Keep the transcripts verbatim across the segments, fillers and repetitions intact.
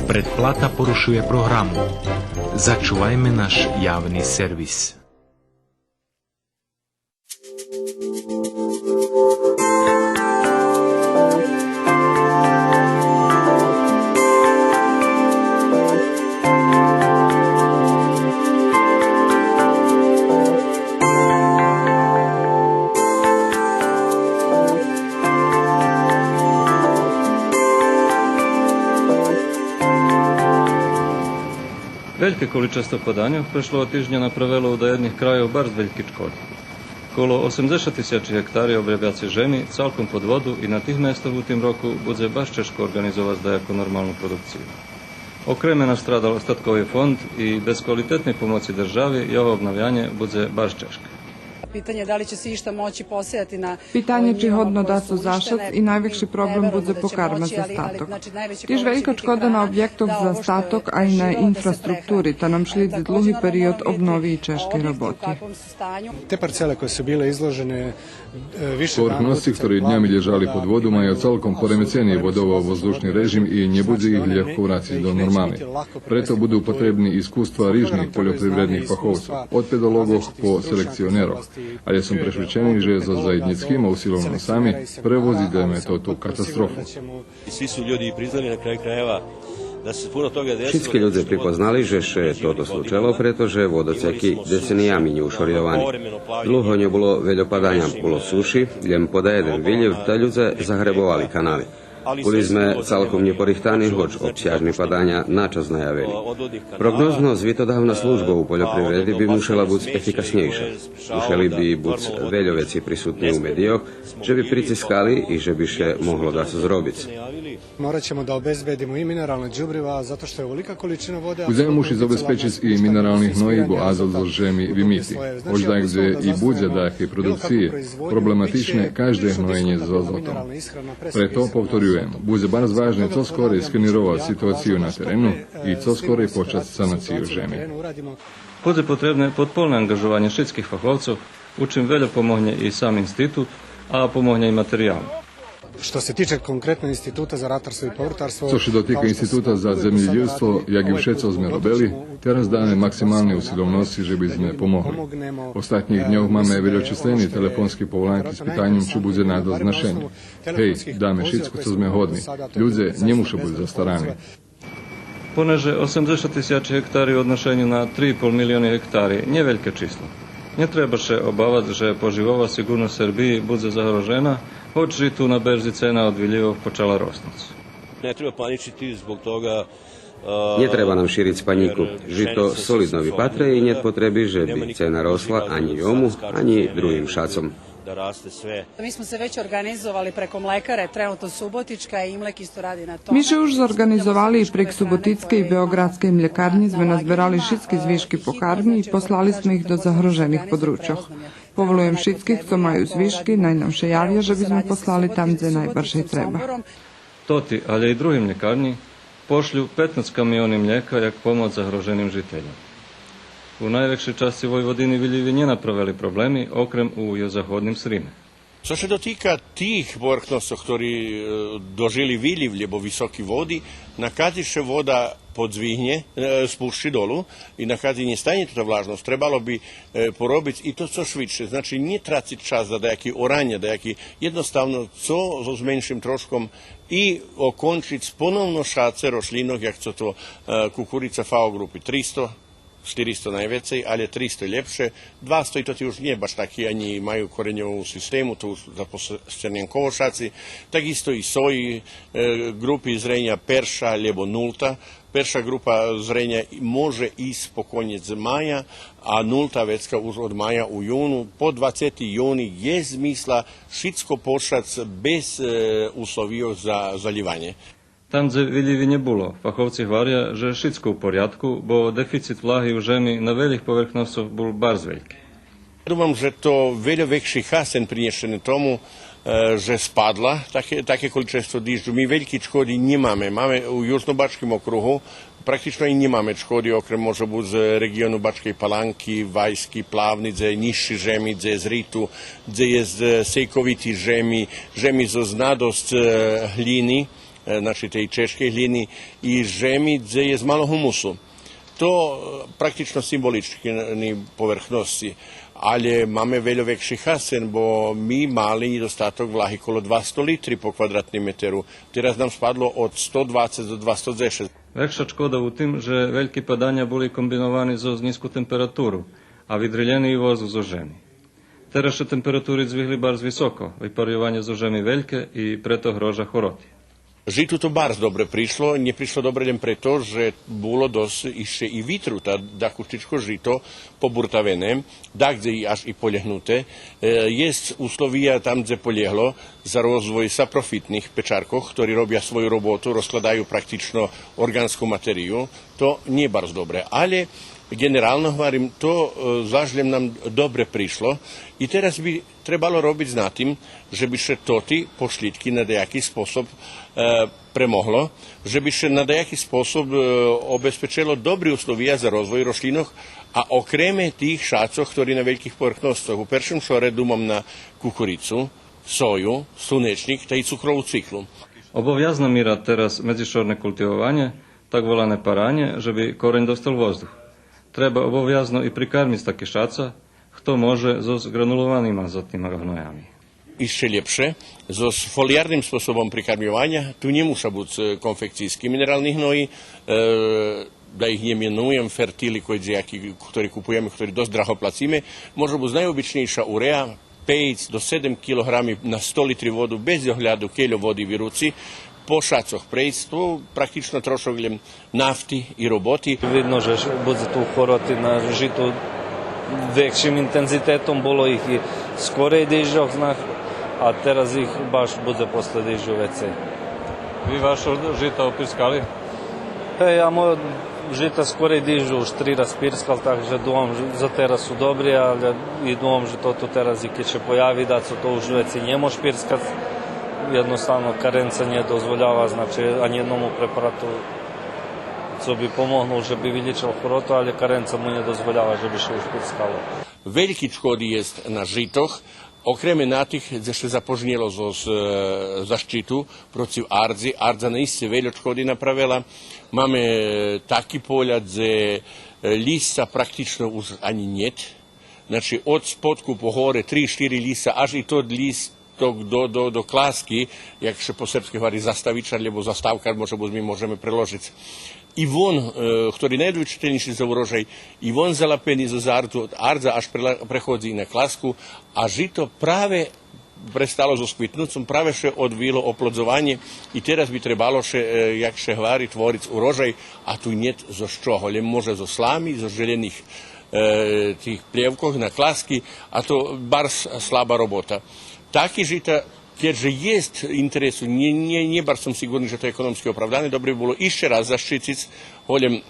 Претплата порушує програму. Зачувайме наш явни сервис. Вельке количество паданьох прешлого тижня направело у даєдних крайох барз вельки чкоди. Коло осемдзешат тисячи гектари обрабяцей жеми цалком под воду и на тих местох у тим року будзе баш чежко орґанизовац даяку нормалну продукцию. Окреме настрадал остаткови фонд и без квалитетней помоци держави його обнавянє будзе баш чежке. Питање да ли ће се ишта моћи посејати на Питање чи годно дацо зашац и найвекши проблем будзе покарма за статок. Тиж велька чкода на обєктох за статок, а и на инфраструктури, та нам шлїдзи длуги период обнови и чежки роботи. Te parcele koje su bile izložene, e, više Povrхности хтори днями лєжали под воду маю цалком поремецени водово-воздушни режим и нє будзе их лєгко врациц до нормали. Прето буду потребни искуства рижних польопривредних фаховцох, од педолоґох по селекционерох. Але сом прешвичени же зоз заєднїцкима усиловносами превозидземе тоту катастрофу. Svi su ljudi priznali na kraju krajeva da se puno toga desilo. Шицки людзе припознали же ше тото случело, прето же водоцеки децениями нє ушорйовани. Длуго нє було вельо паданя, було суши, лєм по даєден вилїв та людзе загребовали канали. Були зме цалком нєпорихтани, гоч обсяжни паданя начас наявели. Прогнозно-звитодавна служба у польопривреди би мушела буц ефикаснєйша. Мушели би буц вельо вецей присутни у медийох, же би прицискали и же би ше могло дацо зробиц. Morat ćemo da obezbedimo i mineralna đubriva, zato što je ovolika količina vode Будземе мушиц забезпечиц и минерални гноїбо, а зоз жеми вимити. Гоч дагдзе и будзе даякей продукциї, проблематичне кажде гноєнє з азотом. Прето повторюєм, будзе барз важне цо скорей скенировац ситуацию на терену и цо скорей почац санацию жеми. Будзе потребне подполне анґажованє шицких фаховцох, у чим вельо помогнє и сам институт, а помогнє и материял. Što se tiče konkretno Instituta za ratarstvo i povrtarstvo, Цо ше дотика Института за землєдївство, як и вше цо зме робели, тераз даваме максимални усиловносци же би зме помогли. Остатнїх дньох маме вельочислени телефонски поволанки з питаньом чи будзе надосц на шеню. Гей, даме шицко цо зме годни. Людзе нє муша буц застарани. Понеже осемдзешат тисячи гектари у одношеню на три и пол милиони гектари нє вельке число, нє треба ше обавац же поживова сиґурносц Сербиї будзе загрожена, гоч житу на берзи цена од вилївох почала роснуц. Ne treba paničiti zbog toga. Нє треба нам шириц панїку. Жито солидно випатра и нєт потреби же би цена росла анї йому, анї другим шацом. Da raste sve. Mi smo se već organizovali preko mlekare, trenutno Subotička i Imlek isto radi na tome. Ми ше уж зорґанизовали и прейґ Суботицкей и Беоґрадскей млєкарнї зме назберали шицки звишки по карми и послали зме их до загрожених подручох. Поволуєм шицких цо маю звишки, най нам ше явя же би зме послали там дзе найбаржей треба. Тоти, але и други млєкарнї пошлю петнац камиони млєка як помоц загроженим жительом. У найвекшей часци Войводини вилїви нє направели проблеми, окрем у югозаходним Сриме. Цо ше дотика тих поверхносцох хтори, е, дожили вилїв, лєбо високи води, на кадзи ше вода подзвигнє, е, спущи долу и на кадзи нє стане тота влажносц, требало би, е, поробиц и то цо швидше. Значи, нє трациц час за даяки ораня, даяки, єдноставно цо зоз меншим трошком и окончиц поновно шаце рошлїнох, як цо то, е, кукурица фао ґрупи тристо, штиристо найвецей, але тристо лєпше, двасто и то ти уж нє баш таки анї маю кореньову систему, то уж за постернєнково шаци, так исто и сої, е, ґрупи зреня перша лєбо нулта. Перша ґрупа зреня може исц по конєц мая, а нулта вецка уж од мая у юну. По двацети юни єст змисла шицко пошац без, е, условийох за залїванє. Там дзе вилїви нє було, фаховци гваря же шицко у порядку, бо дефицит влаги у жеми на велїх поверхносцох бул барз вельки. Думам же то вельо векши хасен принєшене тому, е, же спадла таке, таке количество дижджу. Ми вельки чкоди нємаме. Маме у Южнобачким округу, практично и нємаме чкоди, окрем може буц з реґиону Бачкей Паланки, Вайски, Плавни, дзе є нїзши жеми, дзе є з риту, дзе є з, е, сейковити жеми, жеми зоз надосц, е, глїни. е, значи, тей чежкей глїни и жеми, дзе єст мало гумусу. То, е, практично символични поверхносци, алє маме вельо векши хасен, бо ми мали недостаток влаги коло двасто литри по квадратним метеру. Тераз нам спадло од сто двацец до двасто дзешец. Векша чкода у тим же вельки паданя були комбиновани зоз нїзку температуру, а видрилєни и воздух зоз жеми. Тераз ше температури дзвигли барз високо, випарйованє зоз жеми вельке и прето грожа хороти. Житу то барз добре пришло, нє пришло добре лєм прето же було досц ище и витру, та дакучичко жито побуртавене, дагдзе и аж и полєгнуте. Е, єст условия там дзе полєгло за розвой сапрофитних печаркох, хтори робя свою роботу, розкладаю практично орґанску материю, то нє барз добре. Алє ґенерално гварим, то, е, заш лєм нам добре пришло и тераз би требало робиц на тим же би ше тоти пошлїдки на даяки способ, е, премогло, же би ше на даяки способ, е, обезпечело добри условия за розвой рошлїнох, а окреме тих шацох, хтори на вельких поверхносцох, у першим шоре думам на кукурицу, сою, слунечнїк та и цукрову цвиклу. Обовязна мира тераз медзишорне култивованє, так волане паранє, же би корень достал воздух. Треба обовязно и прикармиц таки шаца, хто може зоз ґранулованима азотнима гноями. Ище лєпше, зоз фолиярним способом прикармйованя, ту нє муша буц, е, конфекцийски минерални гної, е, да их нє менуєм, фертили, кой дзеяки, хтори купуєме, хтори досц драго плациме, може буц найобичнєйша уреа, пейц до седем килограми на сто литри воду, без огляду кельо води вируци, по шацох прейц, то практично трошок лєм нафти и роботи. Видно же будзе ту хороти на житу векшим интензитетом, було их и скорей диждьох, зна-, а тераз их баш будзе после диждю вецей. Ви вашо жито опирскали? Е, я моє жита скорей диждю уж три раз пирскал, так же думам же за тераз су добри, алє и думам же тото тераз и кед ше появи дацо, то уж вецей нє мож пирскац. Єдноставно каренца нє дозволява, значи, анї єдному препарату цо би помогнул же би вилєчел хороту, алє каренца му нє дозволява же би ше уж пирскало. Вельки чкоди єст на житох, окреме на тих дзе ше запожнєло зоз, е, защиту процив ардзи. Ардза наисце вельо чкоди направела. Маме, е, таки поля дзе, е, лїсца практично уж анї нєт. Значи, од сподку по горе три-штири лїсца, аж и тот лїсток до, до, до класки, як ше по сербски гвари заставичар, лєбо заставкар, може буц ми можеме преложиц. И вон, е, хтори најодлучителнєйши за урожай, и вон залапени зоз ардзу, ардза аж прела-, преходзи и на класку, а жито праве престало зоз квитнуцом, праве ше одвило оплодзованє и тераз би требало ше, е, як ше гвари, твориц урожай, а ту нєт зоз чого, лєм може зоз слами, зоз желєних, е, тих плєвкох на класки, а то барз слаба робота. Таки жита, кед же єст интересу, нє, нє, нє барз сом сиґурни же то економски оправдане, добре би було ище раз защициц голєм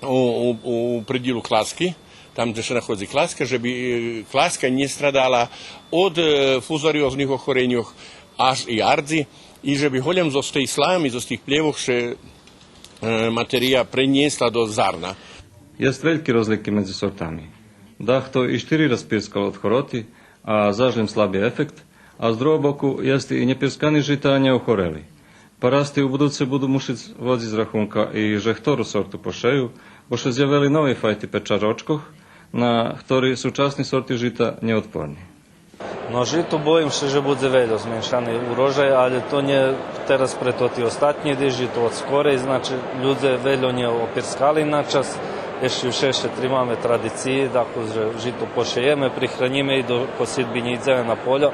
у, у, у придїлу класки, там дзе ше находзи класка, же би, е, класка нє страдала од, е, фузариозних охореньох, аж и ардзи, и же би голєм зоз тей слами, зоз тих плєвох ше, е, материя пренєсла до зарна. Єст вельки розлики медзи сортами. Дахто и штири раз пирскал од хороти, а заш лєм слаби ефект, а з другого боку єст и нєпирскани жита, а нєохорели. Парасти у будуце буду мушиц водзиц рахунка и же хтору сорту пошею, бо ше зявели нови файти печарочкох, на хтори сучасни сорти жита нєотпорни. Но житу боїм ше же будзе вельо зменшани урожай, алє то нє тераз пре тоти остатнї диждї, то од скорей, значи, людзе вельо нє опирскали на час, ище вше ше тримаме традициї, так же житу пошеєме, прихранїме и до посидби нє идземе на поля,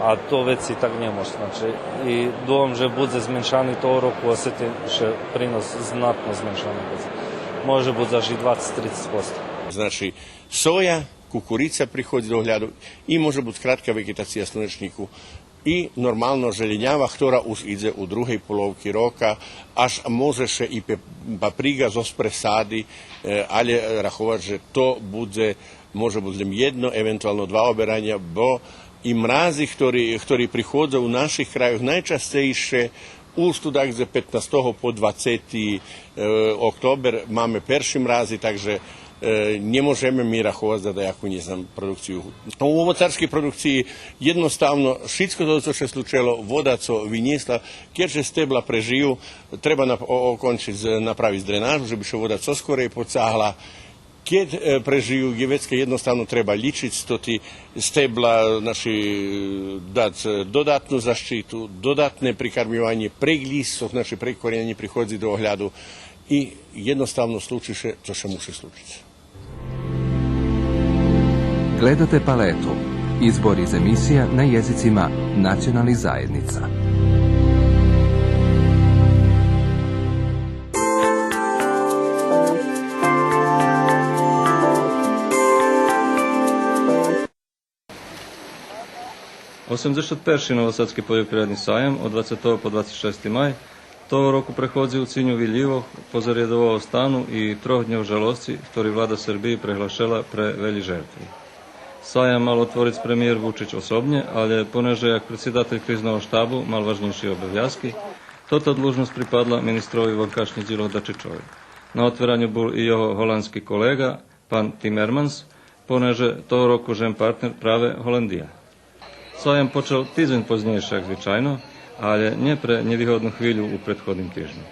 а то вецей так нє мож. Значи, и думам же будзе зменшани того року, осетим же принос знатно зменшани будзе. Може буц аж и двацец-трицец посто. Значи, соя, кукурица приходзи до огляду и може буц кратка веґетация слунечнїку. И нормално желєнява, хтора уж идзе у другей половки рока, аж може ше и пе-, паприґа зоз пресади, е, алє раховац же то будзе, може буц лєм єдно, евентуално два обераня, бо и мрази, хтори, хтори приходза у наших крайох найчасцейше уж ту дагдзе петнастого по двацети, е, октобер, маме перши мрази, так же, Е, нє можеме ми раховац за даяку, нє знам, продукцию. У овоцарскей продукциї єдноставно шицко тото цо ше случело, вода цо винєсла, кед же стебла прежию, треба нап-, о-, окончиц, направиц дренажу, же би ше вода цо скорей поцагла. Кед, е, прежию, дївецка єдноставно треба лїчиц тоти стебла, значи, дац, е, додатну защиту, додатне прикармйованє, прейґ лїстох, значи, прейґ корєня приходзи до огляду и єдноставно случи ше цо ше муши случиц. Gledate Paletu. Izbor iz emisija na jezicima nacionalnih zajednica. Осемдзешат перши Новосадски польопривредни саям од двацетого по двацет шести май того року преходзи у циню вилївох, позарядового стану и трох дньох жалосци, хтори влада Сербиї преглашела пре велї жертви. Саям мал отвориц премиєр Вучич особнє, алє понеже як предсидатель кризного штабу мал важнєйши обовязки, тота длужносц припадла министрови ванкашнїх дїлох Дачичови. На отвераню бул и його голандски колеґа, пан Тимерманс, понеже того року жен партнер праве Голандия. Саям почал тидзень познєйше як звичайно, алє нє пре нєвигодну хвилю у предходним тижню.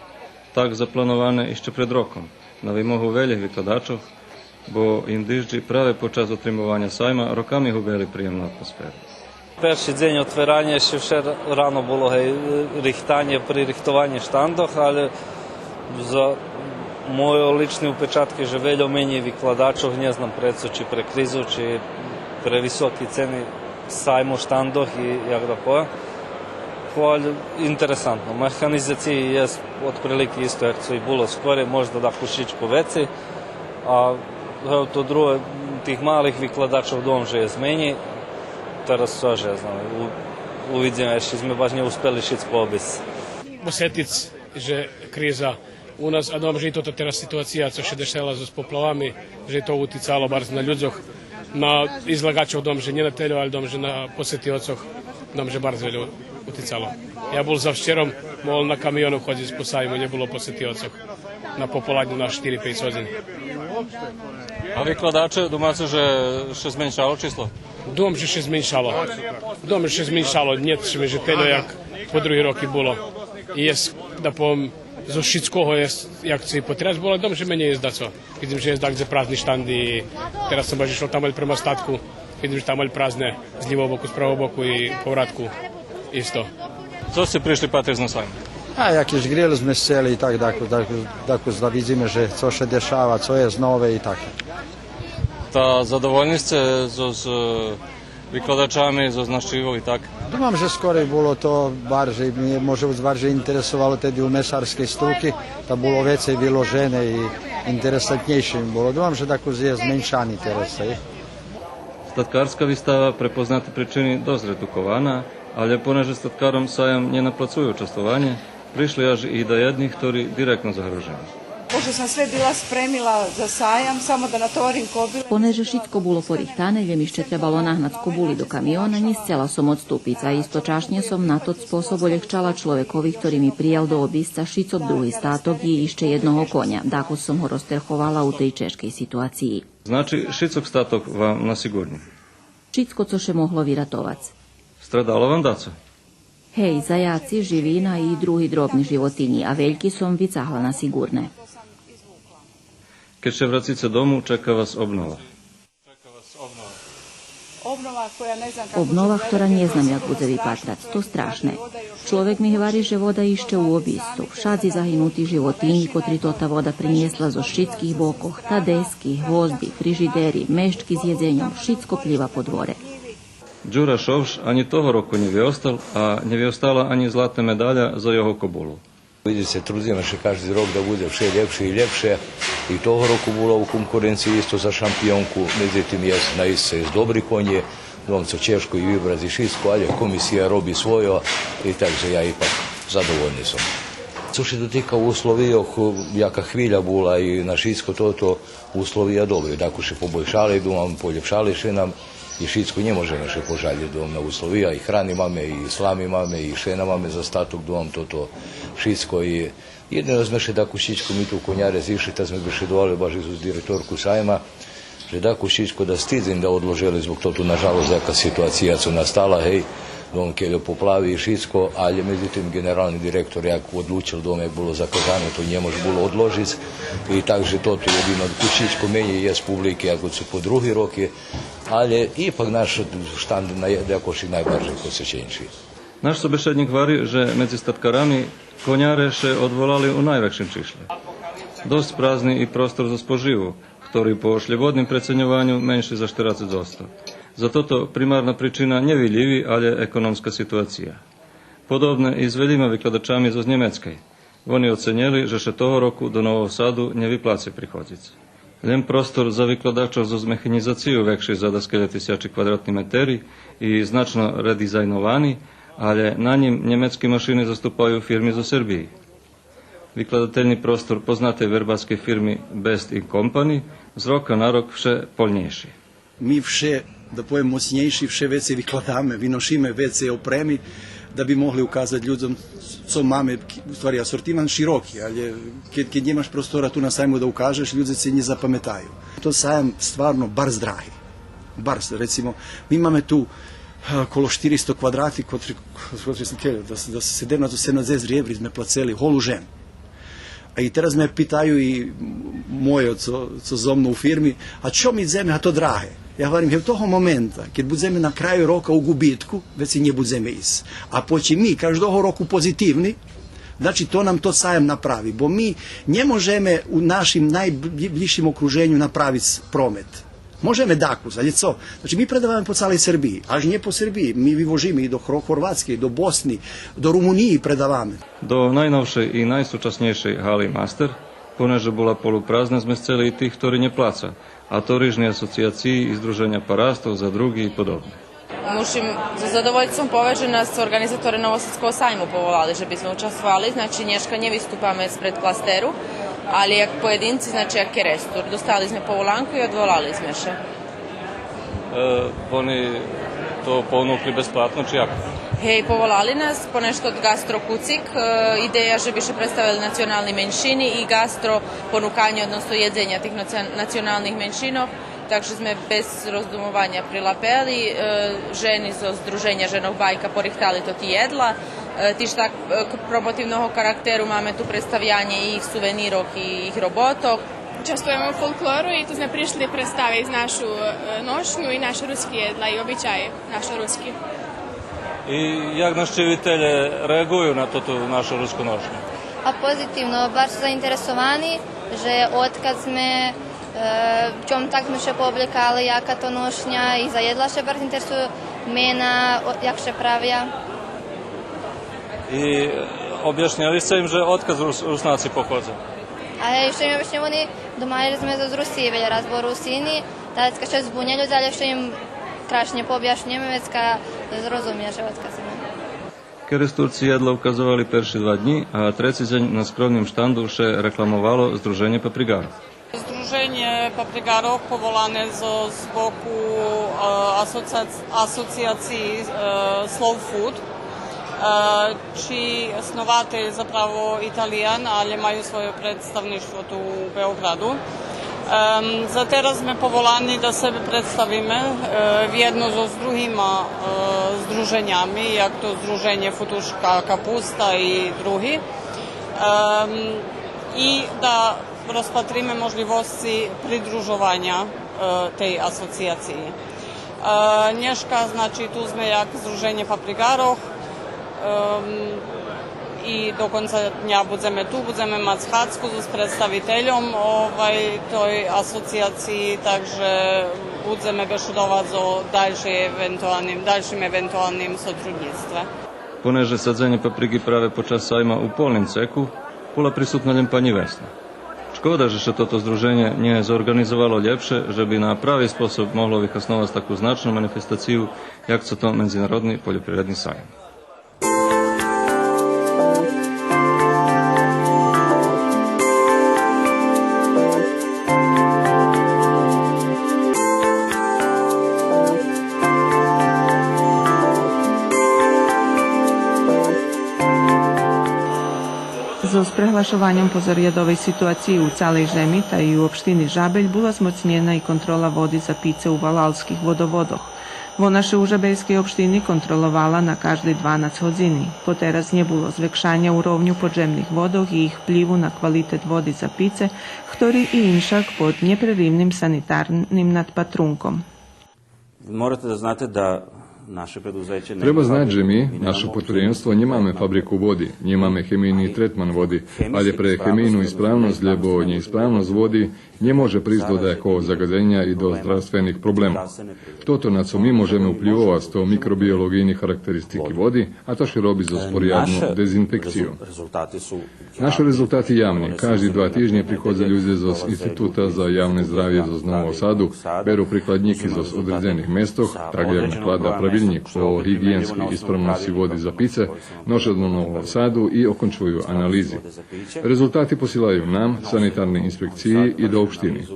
Так заплановане ище пред роком, на вимогу велїх викладачох, бо индижджи праве под час отримованя сайма роками губели приємну атмосферу. Перши дзень отвераня ище вше рано було, гей, рихтанє, пририхтованє штандох, алє за мойо лични упечатки же вельо менєй викладачох, нє знам прецо, чи пре кризу, чи пре високи цени сайму штандох и як да повем. Алє интересантно. Механизациї єст отприлики исто як цо и було скорей, можда дакус шицко вецей. А, гей, то друге, тих малих викладачох думам же єст менєй. Тераз цо же знам, у-, увидзиме, ище зме баш нє успели шицко обисц. Осетиц же криза у нас, а думам же и тота тераз ситуация цо ше дешела зоз поплавами, же то утицало барз на людзох, на излагачох, думам же нє на тельо, алє думам же на посетиоцох, думам же барз вельо утицало. Я бул завчером, могол на камиону ходзиц по сайму, нє було посетиоцох на пополадню на штири-пейц годзин. А викладаче, думаце же ше зменшало число? Думам же ше зменшало. Думам же ше зменшало, нєт ше ми же тельо як по други роки було. И єст, да повем, зоз шицкого єст, як ци потреб було, думам же менєй єст дацо. Видзим же єст дакдзе празни штанди, тераз сом баш ишол тамаль према статку, видзим же тамаль празне, з лївого боку, з правого боку и повратку исто. Цо сце пришли патриц на сайм? А, якиш грил зме сцели и так, так, так, так, да видзиме же цо ше дешава, цо єст нове и так. Та задовольни сце зоз, е, викладачами, зоз нащивох и так? Думам же скорей було то баржей, мнє може буц баржей интересовало теди у месарскей струки, та було вецей виложене и интересантнєйше им було. Думам же дакус єст зменшани тераз, гей. Статкарска вистава пре познати причини досц редукована, алє понеже статкаром саям нє наплацує участвованє, пришли аж и даєдни хтори директно загрожени. Pošto sam sve bila spremila za sajam, samo da natovarim kobile. Понеже шицко було порихтане, лєм ище требало нагнац кобули до камиона, нє сцела сом одступиц, а источашнє сом на тот способ олєгчала чловекови хтори ми приял до обисца шицок други статок и ище єдного коня, дакус сом го розтерховала у тей чежкей ситуациї. Значи, шицок статок вам на сиґурнє? Шицко цо ше могло виратовац. Страдало вам дацо? Гей, заяци, живина и други дробни животинї, а вельки сом вицагла на сиґурне. Кед ше врацице дому, чека вас обнова. Obnova koja ne znam kako će izgledati. Обнова хтора нє знам як будзе випатрац, то страшне. Чловек ми гвари же вода ище у обисцу. Вшадзи загинути животинї котри тота вода принєсла зоз шицких бокох, та дески, гвозди, фрижидери, мешчки з єдзеньом, шицко плїва по дворе. Дюра Шовш анї того року нє виостал, а нє виостала анї златна медаля за його кобулу. Видзице, трудзиме ше кажди рок да будзе вше лєпше и лєпше. И того року була у конкуренциї исто за шампионку, медзитим єст, наисце єст добри конї, думам цо чежко и вибрац и шицко, алє комисия роби свойо и так же я ипак задовольни сом. Цо ше дотика условийох, яка хвиля була и на шицко тото, условия добри, дакус ше побойшали, думам, полєпшали ше нам. И шицко нє можеме ше пожалїц дом на условия, и храни маме, и слами маме, и шена маме за статок дом, тото шицко. И єдино зме ше дакус шицко ми ту коняре зишли, та зме бешедовали баш и з директорку саєма, же дакус шицко да з тидзень да одложели, због тото, нажалосц, яка ситуация цо настала, гей, дом кельо поплави и шицко, алє медзитим ґенерални директор як одлучел дом, як було заказане, то нє мож було одложиц. И так же тото єдино, кус шицко менєй єст публики, яко цо по други роки, алє ипак наш штанд на-, якош и найбаржей посеченши. Наш собешеднїк гвари же медзи статкарами коняре ше одволали у найвекшим чишлє. Досц празни и простор за споживу, хтори по шлєбодним преценьованю менши за штерацец одсто. За тото примарна причина нє вилїви, алє економска ситуация. Подобне и з велїма викладачами зоз Нємецкей. Вони оценєли же ше того року до Нового Саду нє виплаци приходзиц. Лєм простор за викладачох зоз механїзацию векши за даскельо тисячи квадратни метери и значно редизайновани, алє на нїм нємецки машини заступаю фирми зоз Сербиї. Викладательни простор познатей вербаскей фирми Best and Company з рока на рок вше полнєйши. Ми вше, да повем, моцнєйши, вше вецей викладаме, виношиме вецей опреми, да би могли указац людзом цо маме, у ствари, асортиман широки, алє кед, кед нємаш простора ту на сайму да укажеш, людзе ци нє запаметаю. Тот саям стварно барз драги. Барз, рецимо, ми маме ту, а, коло штиристо квадрати, котри, котри сом кельо, да, да седемнац, седемнац єври зме плацели голу жему. А и тераз ме питаю и мойо цо, цо зо мну у фирми: „А чом идземе, а то драге?“ Я гварим: „Гевтого момента, кед будземе на краю рока у ґубитку, вецей нє будземе исц. А почим ми каждого року позитивни, значи, то нам тот саям направи, бо ми нє можеме у нашим найблїзшим окруженю направиц промет. Можеме дакус, алє цо? Значи, ми предаваме по цалей Сербиї, аж нє по Сербиї, ми вивожиме и до Хор-, Хорватскей, до Босни, до Румуниї предаваме.“ До найновшей и найсучаснєйшей гали Мастер, понеже була полупразна, зме сцели и тих хтори нє плаца, а то рижни асоциациї и здруженя парастох, задруґи и подобне. Мушим зоз задовольством повесц же нас орґанизаторе Новосадского сайму поволали же би зме участвовали, значи, нєшка нє виступаме спред кластеру, алє як поєдинци, значи, як Керестур. Достали зме поволанку и одволали зме ше. Е, вони то понукли безплатно, чи як? Гей, поволали нас, понешто од Гастро Куцик, е, идея же би ше представели национални меншини и гастро, понуканє, односно єдзеня тих националних меншинох, так же зме без роздумованя прилапели, е, жени зоз Здруженя женох Байка порихтали тоти єдла, е, тиж так, е, к-, промотивного карактеру маме ту представянє и їх сувенирох и їх роботох. Участвуєме у фолклору и ту зме пришли представиц нашу, е, ношню и наши руски єдла и обичаї нашо руски. И як нащивителє реаґую на тоту нашу руску ношню? А позитивно, барз су заинтересовани, же одкадз зме, е, чом так зме ше пооблєкали, яка то ношня, и за єдла ше барз интересую, мена, о, як ше правя. И, е, обяшнєли сце им же одкадз Рус-, Руснаци походза? А гей, што им обяшнєм, вони думали же зме зоз Русиї велї раз, бо Русини, та вецка ше збуня людзе, алє што им крашнє пообяшнєме, вецка зрозумя же одкадз зме. Керестурци єдла указовали перши два днї, а треци дзень на скромним штанду ше рекламовало Здруженє паприґарох. Здруженє паприґарох поволане зоз боку, е, асоциац-, асоциациї, е, Slow Food, е, чий основатель заправо Италиян, алє маю свойо представништво ту у Беоґраду. Ем, за тераз зме поволани да себе представиме, е, вєдно зоз другима, е, здруженями, як то Здруженє Футуршка капуста и други. Ем, и да розпатриме можлївосци придружованя, е, тей асоциациї. Е, нєшка, значи, ту зме як Здруженє паприґарох, ем, и до конца дня будземе ту, будземе мац схадзку зоз представительом, овай, той асоциациї, так же будземе бешедовац о дальшей евентуалним, дальшим евентуалним сотруднїцтве. Понеже садзенє паприґи праве под час сайма у полним цеку, була присутна лєм панї Весна. Шкода же ше тото здруженє нє зорґанизовало лєпше, же би на прави способ могло вихасновац таку значну манифестацию, як цо то Медзинародни польопривредни саям. Зоз преглашованьом позарядовей ситуациї у цалей жеми, та и у општини Жабель була змоцнєна и контрола води за пице у валалских водоводох. Вона ше у Жабельскей општини контроловала на каждей дванац годзини. Потераз нє було звекшаня уровню поджемних водох и їх впливу на квалитет води за пице, хтори и иншак под нєпреривним санитарним надпатрунком. Морате да знате да наше предузеће нема фабрику, ми немаме фабрику води, нємаме хемийни третман води, алє пре хемийну исправносц, лєбо нєисправносц води, нє може присц до даякого загадзеня и до здравствених проблемох. Тото на цо ми можеме упливовац, то микробиолоґийни характеристики води, а то ше роби зоз порядну дезинфекцию. Наши резултати явни. Кажди два тижнє приходза людзе зоз Института за явне здравє зоз Нового Саду, беру прикладнїки зоз одредзених местох, так як наклада правилнїк о гиґиєнскей исправносци води за пице, ноша до Нового Саду и окончую анализи. Резултати посилаю нам, санитарней инспекциї и до општини.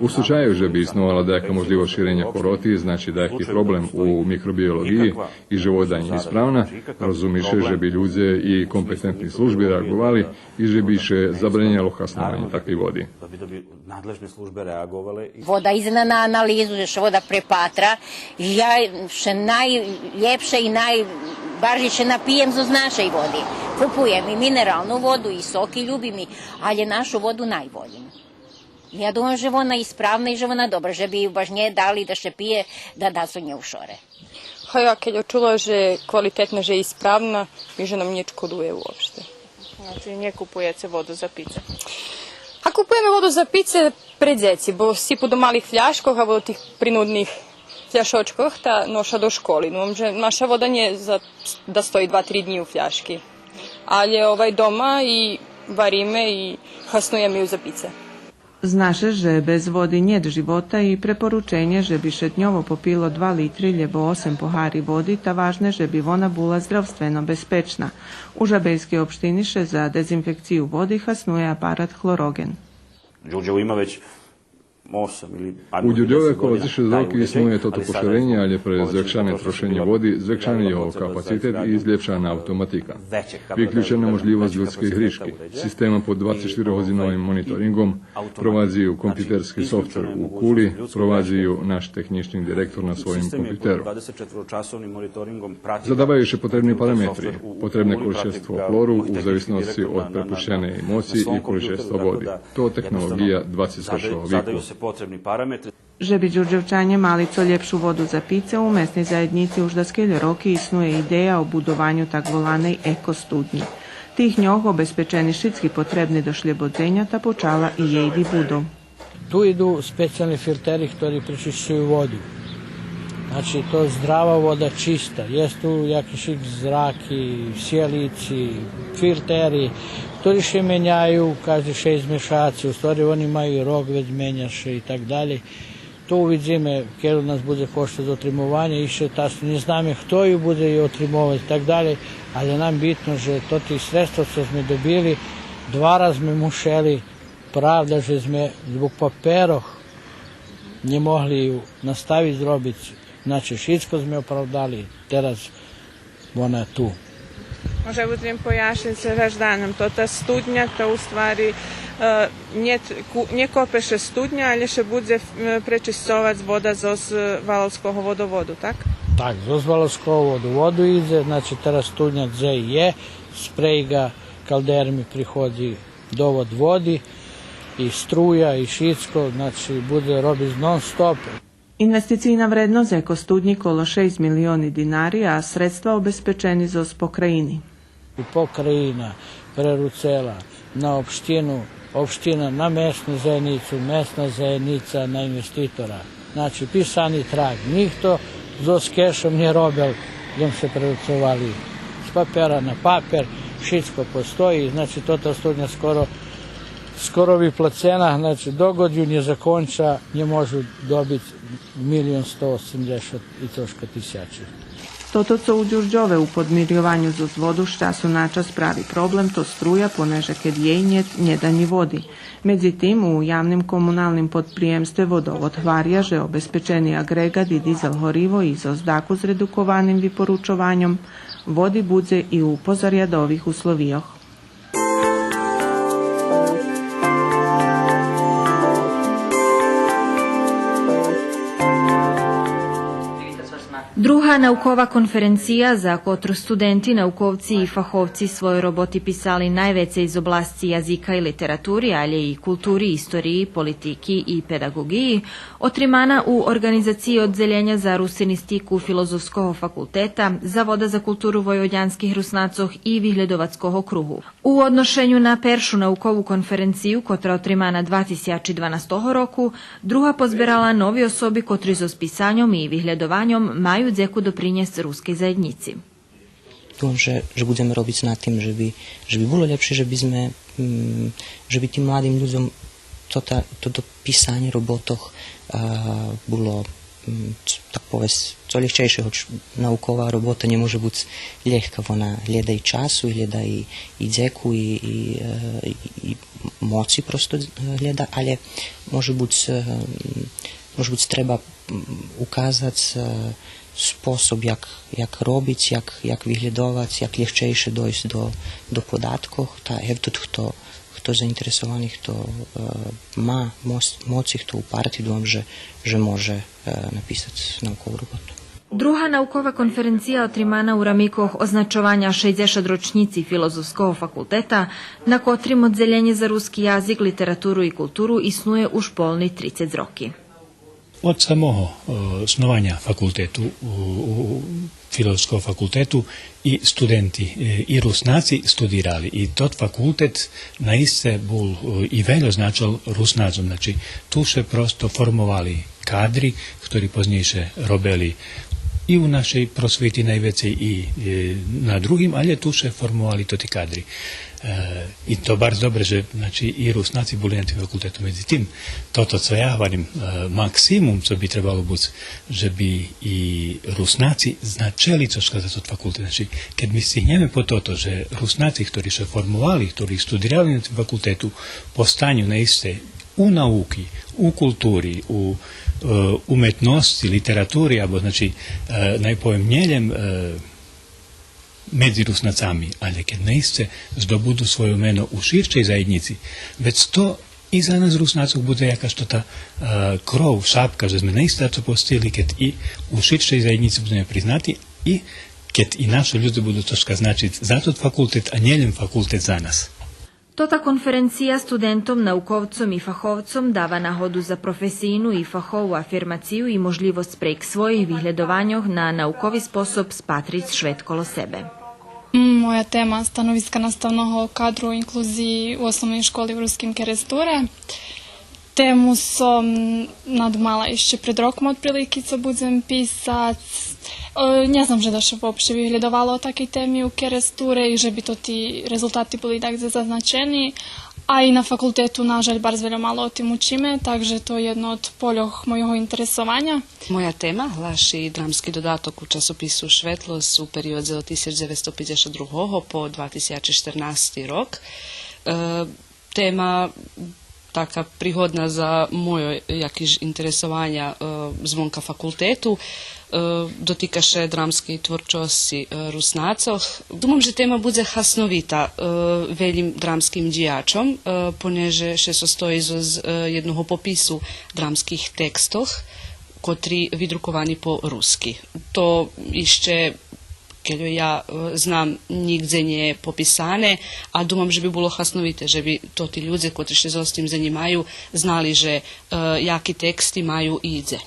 У случаю же би исновала даяка можлївосц ширеня хвороти, значи даяки проблем у микробиолоґиї, и же вода нє исправна, розуми ше же би людзе и компетентни служби реаґовали и же би ше забранєло хаснованє такей води. Вода идзе на, на анализу, же ше вода препатра. Я ше найлєпше и най-, баржей ше напиєм зоз нашей води. Купуєм и минералну воду, и соки любим, и, алє нашу воду най волїм. Я думам же вона исправна и же вона добра, же би ю баш нє дали да ше пиє, да, да су нє ушоре. Га я кед чула же квалитетна, же исправна, и же нам нє шкодує уопште. Значи, нє купуєце воду за пице? А купуєме воду за пице пре дзеци, бо сипу до малих фляшкох або до тих принудних фляшочкох, та ноша до школи. Думам же наша вода нє за, да стої два-три днї у фляшки. Алє, овай, дома и вариме и хаснуєме ю за пице. Зна ше же без води нєт живота и препорученє же би ше дньово попило два литри лєбо осем погари води, та важне же би вона була здравствено безпечна. У Жабельскей општини ше за дезинфекцию води хаснує апарат Хлороґен. Дюрдьово има већ осам или, у Дюрдьове коло дзешец роки иснує тото поширенє, алє пре звекшане трошенє води, звекшани його капацитет и злєпшана автоматика. Виключена можлївосц людскей гришки. Система под двацец штири годзиновим мониторинґом, провадзи ю компютерски софтвер у Кули, провадзи ю наш технїчни директор на своїм компютеру. Задаваю ше потребни параметри, потребне количество хлору у зависносци од препущеней моци и количества води. То технолоґия двацец першого вику. Же би Дюрдьовчанє мали цо лєпшу воду за пице, у месней заєднїци уж даскельо роки иснує идея о будованю так воланей еко-студнї. Тих дньох обезпечени шицки потребни до шлєбодзеня, та почала и єй вибудов. Ту иду специялни филтери хтори пречищую воду. Значи, то здрава вода, чиста. Єст ту якишик зраки, сиялици, филтери, хтори ше меняю кажди шейсц мешаци. У ствари, вони маю и рок вец, меня ше и так далєй. То увидзиме кед у нас будзе кошта за отримованє, ище тасто нє знаме хто ю будзе и отримовац и так далєй, алє нам битно же тоти средства цо зме добили, два раз зме мушели, правда же зме због паперох нє могли ю наставиц робиц, значи шицко зме оправдали, тераз вона ту. Може будзем пояшнїц гражданом, то та студня, то у ствари, е, нє, ку-, нє копе ше студня, алє ше будзе, е, пречисцовац вода зоз, е, Валалского водоводу, так? Так, зоз Валалского водоводу идзе, значи, тераз студня дзе є, спрейґа, калдери ми приходзи довод води, и струя, и шицко, значи, будзе робиц нон-стоп. Инвестицийна вредносц еко-студнї коло шейсц милиони динари, а средства обезпечени зоз покраїни. И покраїна преруцела на општину, општина на месну заєднїцу, месна заєднїца на инвеститора. Значи, писани траг. Нїхто зоз кешом нє робел, лєм ше преруцовали з папера на папер, шицко постої, значи, тота студня скоро, скоро виплацена, значи, док ґод ю нє законча, нє можу добиц милион сто осемдзешат и трошка тисячи. Тото цо у Дюрдьове у подмирйованю зоз воду з часу на час прави проблем, то струя, понеже кед єй нєт, нє да нї води. Медзитим, у явним комуналним подприємстве Водовод гваря же обезпечени аґреґат и дизел гориво и зоз дакус редукованим випоручованьом води будзе и у позарядових условийох. Друга наукова конференция, за котру студенти, науковци и фаховци свойо роботи писали найвецей з обласци язика и литератури, алє и култури, историї, политики и педаґоґиї, отримана у орґанизациї Оддзелєня за русинистику Филозофского факултета, Завода за културу войводянских Руснацох и Виглєдовацкого кругу. У одношеню на першу наукову конференцию, котра отримана два тисячи дванастого року, друга позберала нови особи котри зоз писаньом и виглєдованьом маю дзеку допринєсц рускей заєднїци. Думам же, же будземе робиц над тим же би, же би було лєпше, же би зме, м, же би тим младим людзом то та, то, то писанє роботох, а, було, м, ц-, так повесц, цо лєгчейше, гоч наукова робота нє може буц лєгка, вона глєда и часу, и глєда и, и дзеку, и, и, е, и, и моци просто, е, глєда, алє може буц, е, м, може буц треба, м, указац, е, способ як, як робиц, як, як виглєдовац, як лєгчейше дойсц до, до податкох, та гевтот хто, хто заинтересовани, хто, е, ма мос-, моци, хто упарти, думам же, же може, е, написац наукову роботу. Друга наукова конференция отримана у рамикох означованя шейдзешат рочнїци Филозофского факултета, на котрим Оддзелєнє за руски язик, литературу и културу иснує уж полни трицец роки. Од самого, е, снованя факултету, у, у, Филозофского факултету, и студенти, е, и Руснаци студирали. И тот факултет наисце бул, е, и вельо значел Руснацом. Значи, ту ше просто формовали кадри, хтори познєйше робели и у нашей просвити найвецей и, е, на другим, алє ту ше формовали тоти кадри. Е, и то барз добре же, значи, и Руснаци були на тим факултету. Медзитим, тото цо я гварим, е, максимум цо би требало буц, же би и Руснаци значели цошка за тот факултет. Значи, кед ми стигнєме по тото же Руснаци, хтори ше формовали, хтори студирали на тим факултету, постаню наисце у науки, у култури, у, е, уметносци, литератури, або, значи, е, най повем, нє лєм, е, медзи Руснацами, алє кед наисце здобуду свойо мено у ширшей заєднїци, вец то и за нас Руснацох будзе якаш тота, е, кров, шапка, же зме наисце цо постигли, кед и у ширшей заєднїци будземе признати и кед и нашо людзе буду цошка значиц за тот факултет, а нє лєм факултет за нас. Тота конференция студентом, науковцом и фаховцом дава нагоду за професийну и фахову афирмацию и можлївосц прейґ своїх виглєдованьох на наукови способ спатриц швет коло себе. Моя тема становиска наставного кадру инклузиї у Основней школи у Руским Керестуре. Тему сом надумала ище пред роком отприлики цо будзем писац. Е, нє знам же да ше вообще виглєдовало о такей теми у Керестуре и же би тоти резултати були дагдзе зазначени. А и на факултету, нажаль, барз вельо мало о тим учиме, так же то єдно од польох мойого интересованя. Моя тема глаши драмски додаток у часопису Шветлосц у периодзе од тисяч дзевецсто пейдзешат другого по два тисячи штернасти рок. Е, тема така пригодна за мойо якиш интересованя, е, звонка факултету, е, дотика ше драмскей творчосци, е, Руснацох. Думам же тема будзе хасновита, е, велїм драмским дїячом, е, понеже ше состої зоз, е, єдного попису драмских текстох, котри видруковани по руски. То ище, кельо я, е, знам, нїґдзе нє пописане, а думам же би було хасновите, же би тоти людзе, котри ше зоз тим занїмаю, знали же, е, яки тексти маю и дзе.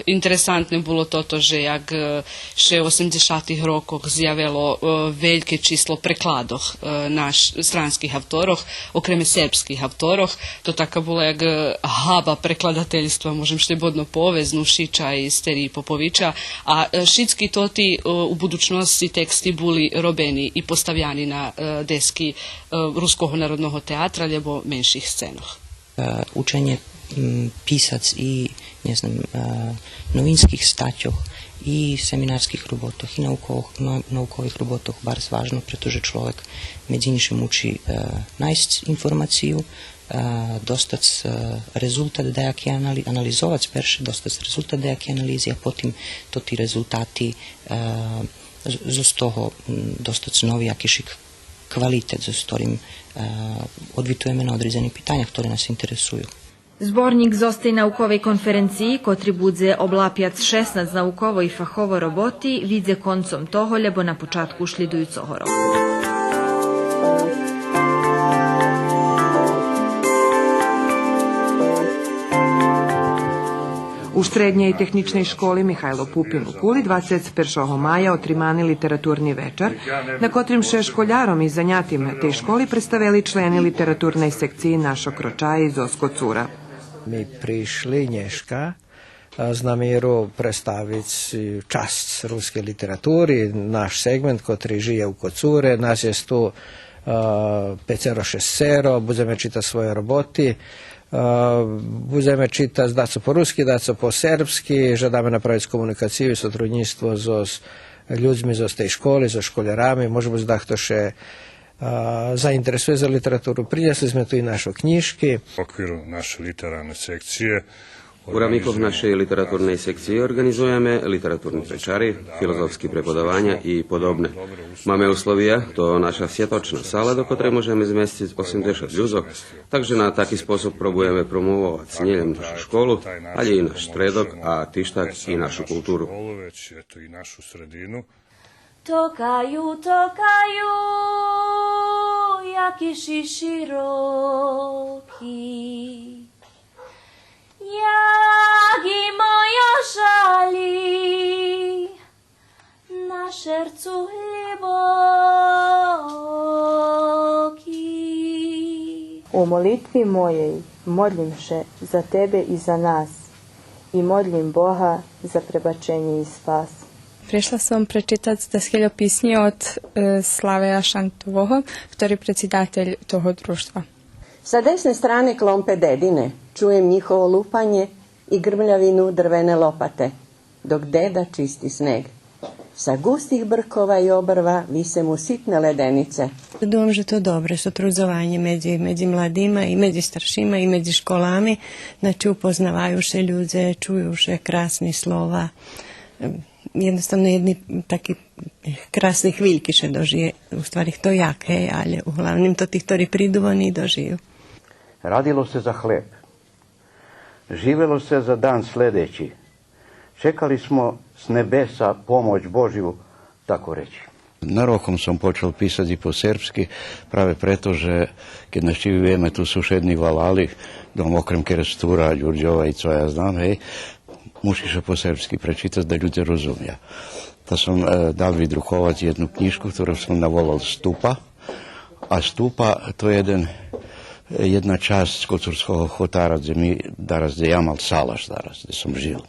Интересантне було тото же як, е, ше у осемдзешатих рокох зявело, е, вельке число прекладох, е, на ш-, странских авторох, окреме сербских авторох, то така була як, е, габа прекладательства, можем шлєбодно повесц, Нушича и Стериї Поповича, а, е, шицки тоти, е, у будучносци тексти були робени и поставяни на, е, дески, е, Руского народного театра лєбо менших сценох. Е, ученє, м, писац и, нє знам, е, новинских статьох и семинарских роботох и наукових, нау-, наукових роботох барз важно, прето же чловек медзи иншим учи, е, найсц информацию, е, достац, е, резултат даяки анали-, анализовац перше, достац резултат даяки анализи, а потим тоти резултати, е, з-, зоз того, м, достац нови якишик квалитет зоз хторим, е, одвитуєме на одредзени питаня хтори нас интересую. Зборнїк зоз тей науковей конференциї, котри будзе облапяц шеснац науково и фахово роботи, видзе концом того лєбо на початку шлїдуюцого року. У Штреднєй технїчней школи „Михайло Пупин” у Пули двацец першого мая отримани литературни вечар, на котрим ше школяром и занятим тей школи представели члени литературней секциї „Нашо крочаї” зоз Коцура. Ми пришли нєшка, а, з намиру представиц, е, часц рускей литератури, наш сегмент котри жиє у Коцуре. Нас єст ту, а, пецеро-шесцеро, будземе читац свойо роботи. А, будземе читац дацо по руски, дацо по сербски, жадаме направиц комуникацию и сотруднїцтво зоз людзми зоз тей школи, зоз школярами, може буц дахто ше, а, заинтересує за литературу. Принєсли зме ту и нашо кнїжки. У оквиру нашей литерарней секциї У рамикох нашей литературней секциї орґанизуєме литературни вечари, филозофски преподаваня и подобне. Маме условия, то наша сєдочна сала, до котрей можеме змесциц осемдзешат людзох, так же на таки способ пробуєме промововац нєлєм нашу школу, алє и наш Штредок, а тиж так и нашу културу. Токаю, токаю, яки ши широки. Як и мойо жали на шерцу глїбоки. У молитви моєй модлїм ше за тебе и за нас, и модлїм Бога за пребаченє и спас. Пришла сом пречитац дасхельо писнї од, е, Славея Шантового, хтори предсидатель того дружтва. Sa desne strane klompe dedine čujem njihovo lupanje i grmljavinu drvene lopate, dok deda čisti sneg. Sa gustih brkova i obrva vise mu sitne ledenice. Думам же то добре сотрудзованє медзи, медзи младима и медзи старшима и медзи школами. Значи, упознаваю ше людзе, чую ше красни слова. Ем, єдноставно єдни таки красни хвильки ше дожиє. У ствари, хто як, гей, алє углавним то ти хтори приду, вони дожию. Радило се за хлеб. Живело се за дан следећи. Чекали смо с небеса помоћ Божју, тако рећи. Нароком сом почал писац и по сербски, праве прето же кед нащивюєме ту сушедни валали, дом окрем Керестура, Дюрдьова и цо я знам, гей, муши ше по сербски пречитац да людзе розумя. Та сом, е, дал видруковац єдну кнїжку, котру сом наволал Ступа. А Ступа то єден, е, єдна часц Коцурского хотара, дзе ми дараз, дзе я мал салаш дараз, дзе сом жил.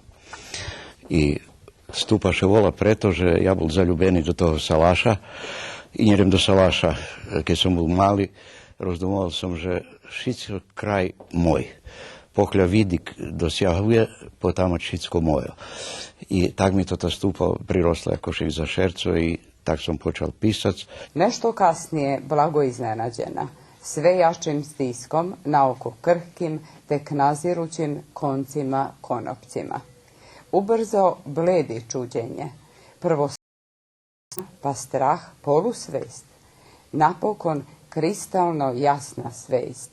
И Ступа ше вола прето же я бул залюбени до того салаша. И нєлєм до салаша, е, кед сом бул мали, роздумовал сом же шицко крај мој. Покля видик досягує, потаму шицко мойо. И так ми тота Ступа приросла якошик за шерцо и так сом почал писац. Nešto kasnije blago iznenađena, sve jačim stiskom, naoko krhkim, tek nazirućim koncima konopcima. Ubrzo bledi čuđenje. Prvo pa strah, polusvest, napokon kristalno jasna svest.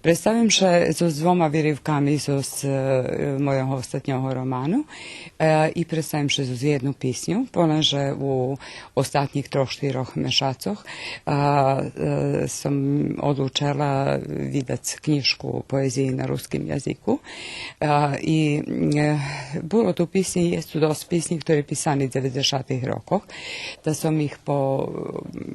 Представим ше зоз двома виривками зоз, е, мойого остатнього роману, е, и представим ше зоз єдну писню, понеже у остатнїх трох-штирох мешацох, а, е, сом одлучела видац кнїжку поезиї на руским язику. А, и, е, було ту писнї, єст ту досц писнї, хтори писани дзеведзешатих рокох, та сом их по-,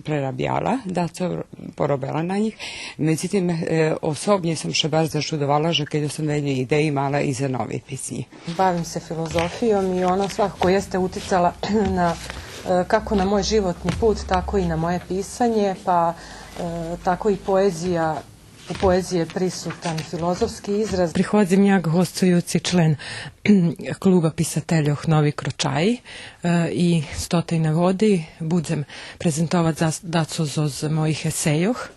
прерабяла, дацо поробела на нїх. Медзитим, е, особнє сом ше барз зачудовала же кельо сом велє идеї мала и за нови писнї. Bavim se filozofijom i ona svakako jeste uticala na, e, kako na moj životni put, tako i na moje pisanje, pa, e, tako i poezija, u poeziji je prisutan filozofski izraz. Приходзим як госцуюци член Клуба писательох „Нови крочаї”, е, и з тотей нагоди будзем презентовац зас-, дацо зоз моїх есейох,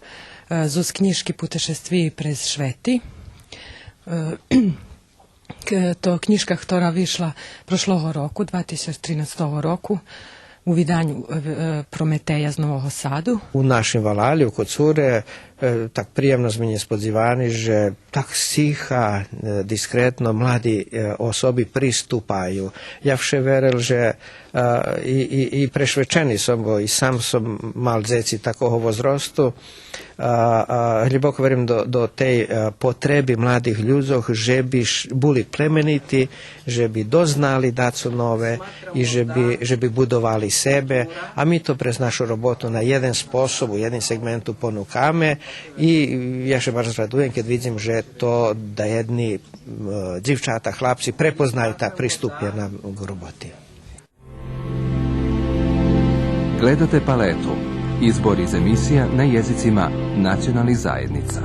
е, зоз кнїжки „Путешествиї през швети”. Е, К-, то кнїжка хтора вишла прошлого року, два тисяч тринастого року. У виданю, е, е, Прометея з Нового Саду. У нашим валалі, у Коцуре, е, так приємно зме нєсподзивани же так стиха, е, дискретно млади, е, особи приступаю. Я вше верел же, е, и, и, и прешвечени сом, бо и сам сом мал дзеци такого возросту, а, а, глїбоко верим до, до тей, е, потреби младих людзох же би ш-, були племенити, же би дознали дацо нове и же би, же би будовали себе. А ми то през нашу роботу на єден способ, у єдним сегменту понукаме и я ше барз радуєм кед видзим же то даєдни, м, дзивчата, хлапци препознаю та приступя нам к роботи. Gledate Paletu, izbor iz emisija na jezicima nacionalnih zajednica.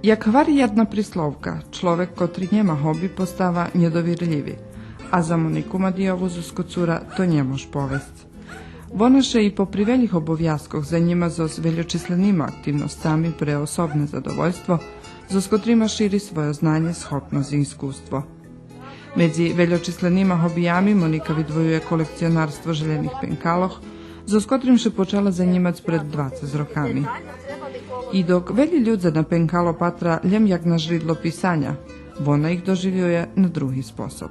Як гвари єдна присловка, чловек котри нєма гоби постава нєдовирлїви. А за Монику Мадийову зоз Коцура то нє мож повесц. Вона ше и попри велїх обовязкох занїма зоз вельочисленима активносцами пре особне задовольство, зоз котрима шири свойо знанє, схопносц и искуство. Медзи вельочисленима гобиями Моника видвоює колекционарство желєних пенкалох, зоз котрим ше почала занїмац пред двацец роками. И док велї людзе на пенкало патра лєм як на жридло писаня, вона их доживює на други способ.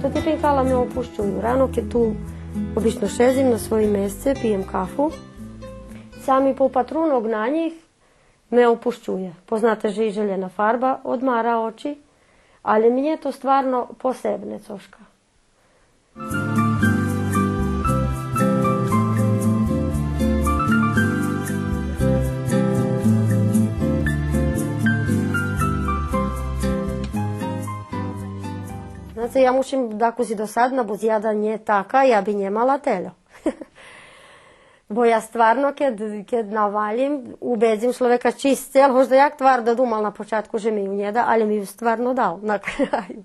Тоти пенкала ме опущую. Рано кед ту обично шедзим на своїм месце, пиєм кафу, сами попатрунок на нїх ме опущує. Познате же и желєна фарба одмара очи, але мнє то стварно посебне цошка. Знаце, я мушим дакус и досадна буц, я да нє така, я би нє мала тельо. Бо я стварно, кед, кед навалїм, убедзим чловека чи сцел, гоч даяк твардо думал на початку же ми ю нє да, але ми ю стварно дал на краю.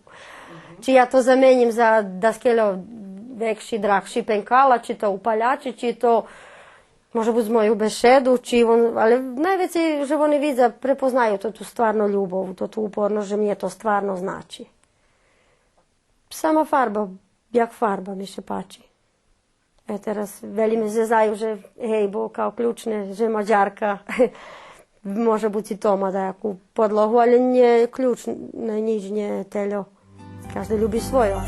Чи я то заменїм за даскельо векши, драгши пенкала, чи то упалячи, чи то, може буц, мою бешеду, чи вон, але найвецей же вони видза, препознаю тоту стварно любов, тоту упорносц, же мнє то стварно значи. Сама фарба, як фарба, ми ше пачи. Е, тераз велї ме зезаю же, гей, бо као ключне, же Мадярка. Може буц и то ма даяку подлогу, але нє ключне, нїч нє тельо. Кажди люби свойо.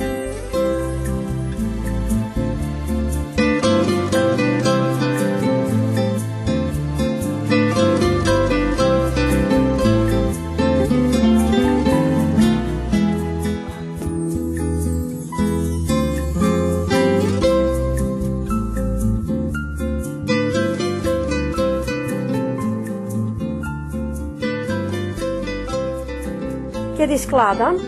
Кед и складам,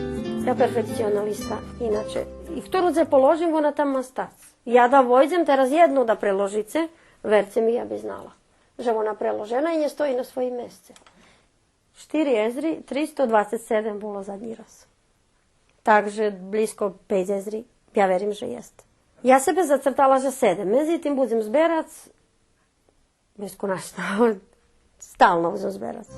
я перфекционалиста, иначе, и хтору дзе положим, вона там ма стац. Я да войдзем тераз єдну да преложице, верце ми, я би знала же вона преложена и нє стої на своїм месце. Штири езри тристо двацец седем було заднї раз. Так же блїзко пейц езри, я верим же єст. Я себе зацртала же седем, медзитим будзем зберац, безконечно, стално будзем зберац.